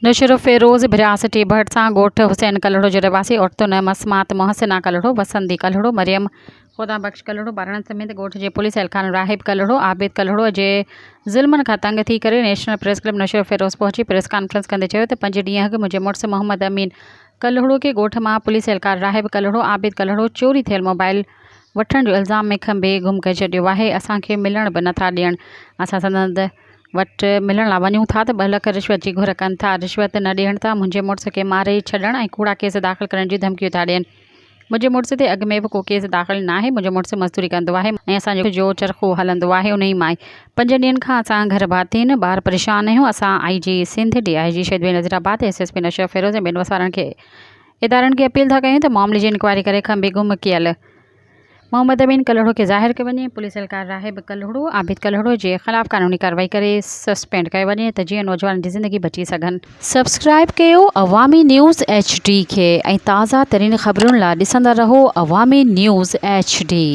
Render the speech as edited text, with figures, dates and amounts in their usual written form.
نوشهروفيروز ڀرياسٽي ڀرسان ڳوٺ حسين ڪلهوڙو جي رهواسي عورتن مسمات محسنه ڪلهوڙو، وسندي ڪلهوڙو، مريم خدا بخش ڪلهوڙو ٻارڙن سميت ڳوٺ جي پوليس اهلڪارن راهب ڪلهوڙو، عابد ڪلهوڙو جي ظلمن کان تنگ ٿي ڪري نيشنل پريس ڪلب نوشهروفيروز پهچي پريس ڪانفرنس ڪندي چيو ته پنج ڏينهن اڳ منهنجي مڙس محمد امين ڪلهوڙو کي ڳوٺ مان پوليس اهلڪار راهب ڪلهوڙو، عابد ڪلهوڙو چوري ٿيل موبائل وٺڻ جو الزام ۾ کنڀي گم ڪري ڇڏيو آهي اسان کي ملڻ به نٿا ڏيڻ اسان سندن وٽ ملڻ لاء وڃون ٿا ته ٻه لک رشوت جي گهر ڪن ٿا، رشوت نه ڏيڻ تان منهنجي مڙس کي ماري ڇڏڻ ۽ ڪوڙا ڪيس داخل ڪرڻ جون ڌمڪيون ٿا ڏين. منهنجي مڙس تي اڳ ۾ به ڪو ڪيس داخل ناهي، منهنجو مڙس مزدوري ڪندو آهي ۽ اسان جو چرخو هلندو آهي انهي مان ئي پنجن ڏينهن کان اسان گهر ڀاتين ٻار پريشان آهيون، اسان I G Sindh, D I G Shaheed Benazirabad, S S P Naushahro Feroze ۽ ٻين وس وارن کي ادارن کي اپيل ٿا ڪيون ته معاملي جي انڪوائري ڪري کنڀي گم ڪيل محمد امين ڪلهوڙو کي ظاهر ڪيو وڃي، پوليس اهلڪار راهب ڪلهوڙو، عابد ڪلهوڙو جي خلاف قانوني ڪارروائي ڪري سسپينڊ ڪيو وڃي ته جيئن نوجوانن جي زندگي بچي سگهن. سبسڪرائيب ڪيو عوامي نيوز ايڇ ڊي کي ۽ تازه ترين خبرن لا ڏسندا رهو عوامي نيوز ايڇ ڊي.